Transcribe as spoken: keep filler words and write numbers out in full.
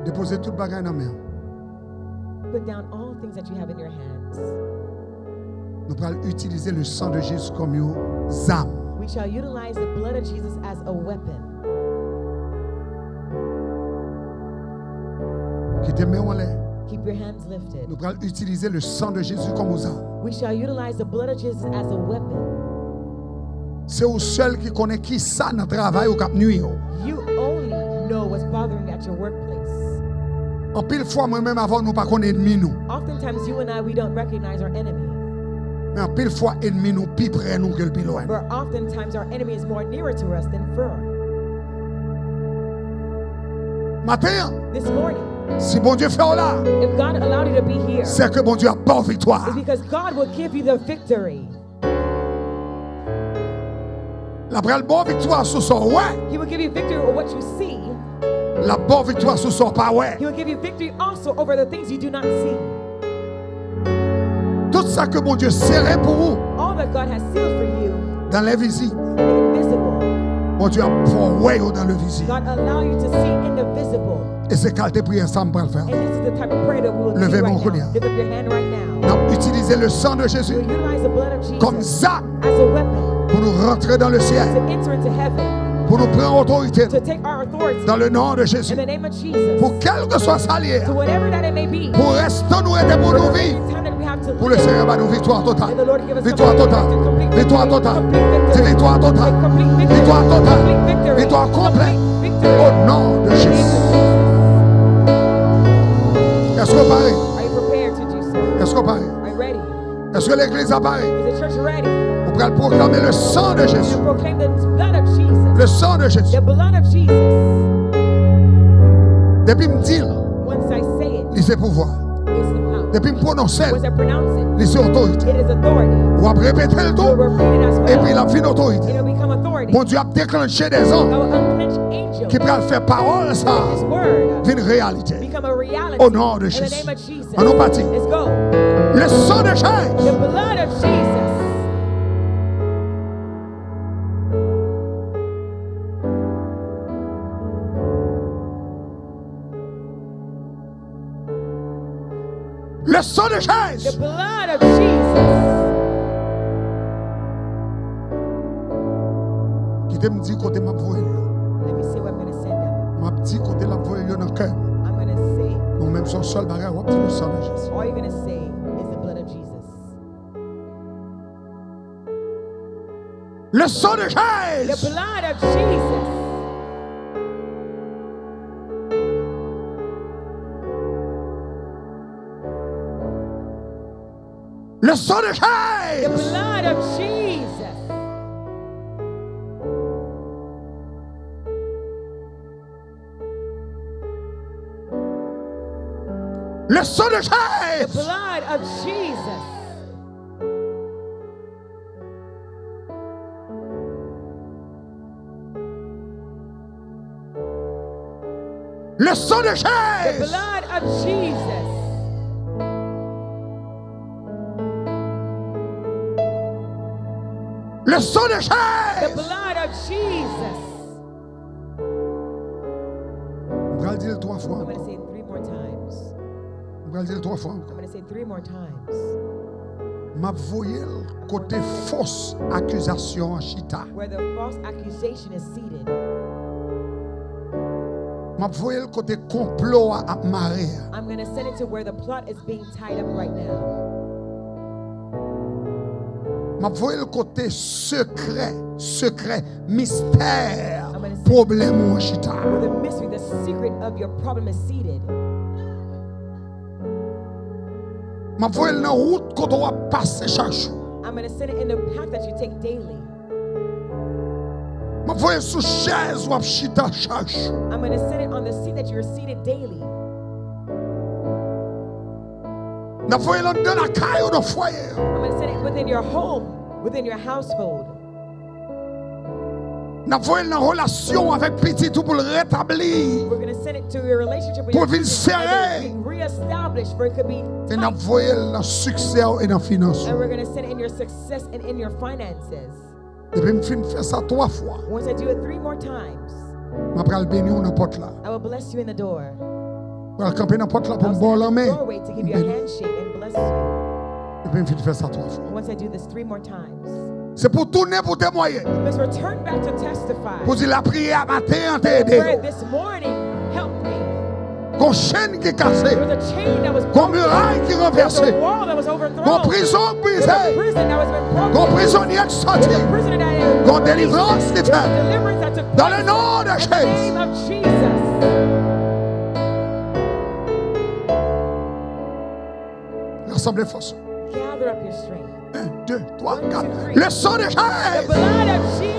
Depoze tout bagay nan men w. Put down all things that you have in your hands. Nou pral itilize le sang de Jésus kòm yon zam. We shall utilize the blood of Jesus as a weapon. Kite men w anlè. Keep your hands lifted. Nou pral itilize le sang de Jésus kòm yon zam. We shall utilize the blood of Jesus as a weapon. Se ou sèl ki konnen ki sa nan travay ou k ap nwi ou. You only know what's bothering you at your workplace. Anpil fwa, mwen menm avè w, nou pa konn ènmi nou. Oftentimes, you and I, we don't recognize our enemy. Men anpil fwa, ènmi nou pi prè nou ke l pi lwen. But oftentimes, our enemy is more nearer to us than far. Maten an, This morning, si Bondye fè w la, if God allowed you to be here, se ke Bondye ap ba w viktwa. it's because God will give you the victory. L ap pral ba w viktwa sou sa w wè. He will give you victory over what you see. L ap ba w viktwa sou sa w pa wè. He will give you victory also over the things you do not see. Tout sa ke Bondye sere pou ou All that God has sealed for you dan lenvizib, in the invisible, Bondye ap fè w wè yo dan lenvizib. God allow you to see in the visible. E se kalite priyè sa m pral fè. And this is the type of prayer that we will do Leve men right w kounye now. A. Lift up your hand right now. N ap itilize le sang de Jésus We'll utilize the blood of kòm Jesus zam as a weapon pou nou rantre dan le syèl, to enter into heaven, pou nou pran otorite to take our authority dan le non de in Jésus. the name of Jesus. Pou kèlkeswa sa l ye, To whatever that it may be, pou restan nou rete pou nou viv, every time that we have to pou le Seyè ba nou viktwa total. May the Lord give us Viktwa complete total. victory, complete Viktwa victory, total. complete victory, Viktwa total. complete victory, Viktwa konplèt. Complete victory. O non de In the name Jésus. of Jesus. Èske w pare? Are you prepared to do so? Èske w pare? Are you ready? Èske legliz la pare? Is the church ready? Ou pral pwoklame le sang de Jésus. To proclaim the blood of Jesus. Le sang de Jésus. The blood of Jesus. Depi m di l, Once I say it, li se pouvwa. it's the power. Depi m pwononse l, Once I pronounce it, li se otorite. it is authority. W ap repete l You'll tou, repeat it as epi l well. ap vin And otorite. it'll become authority. Bondye ap deklanche de zanj I will unclench angels. Ki pral fè pawòl sa This word vin reyalite. Become a reality. O non de In the Jésus. Name of Jesus. An nou pati. Let's go. Le sang de Jésus. The blood of Jesus. Le sang de Jésus. The blood of Jesus. Kite m di kote m ap voye l yo. Let me say where I'm going to send them. M ap di kote l ap voye l yo nan kè m. I'm going to say, Bon, menm se yon sèl bagay, w ap di le sang de Jésus. All you're going to say is the blood of Jesus. Le sang de The Jésus. Blood of Jesus. Le sang de The Jésus. Blood of Jesus. Le sang de The Jésus. Blood of Jesus. Le sang de The Jésus. Blood of Jesus. Le sang de The Jésus. Blood of Jesus. M pral di l twa fwa I'm going to ankò. Say it three more times. M pral di l twa fwa I'm ankò. Going to say it three more times. M ap voye l kote fos akizasyon an chita. Where the false accusation is seated. M ap voye l kote konplo a ap mare a. I'm going to send it to where the plot is being tied up right now. M ap voye l kote sekrè, sekrè, mistè pwoblèm ou an chita. Where the mystery, the secret of your problem is seated. M ap voye l nan wout kote w ap pase chak jou. I'm going to send it in the path that you take daily. M ap voye l sou chèz w ap chita chak jou. I'm going to send it on the seat that you're seated daily. N ap voye l anndan lakay ou nan fwaye. I'm going to send it within your home, within your household. N ap voye l nan relasyon w avèk pitit ou pou l retabli. We're going to send it to your relationship with Pou your l vin children, sere. Be reestablished, for it could be E n ap voye l nan siksè w e nan finans And ou. We're going to send it in your success and in your finances. Depi m fin fè sa twa fwa, Once I do it three more times, m ap pral beni w nan pòt la. I will bless you in the door. Pral kanpe nan pòt la pou m ba w lanmen. Doorway to give you a handshake and bless you. Epi m fin fè sa twa fwa. And once I do this three more times, Se pou tounen pou temwaye. you must return back to testify. Pou di lapriyè a maten an te ede Prayer yo. This morning helped me. Gon chenn ki kase. There was a chain that was Gon broken. miray ki There was a ranvèse. Wall that was Gon overthrown. Prizon There was brize. A prison that was been broken. Gon prizonye ki soti. There was a prisoner that had Gon delivrans ki fèt. Deliverance that took Dans place. Le nom de In the name Jésus. Of Jesus. Rasanble fòs. Gather up your strength. Un, deux, trois, One, quatre. Two, three. Le sang de The Jésus. Blood of Jesus.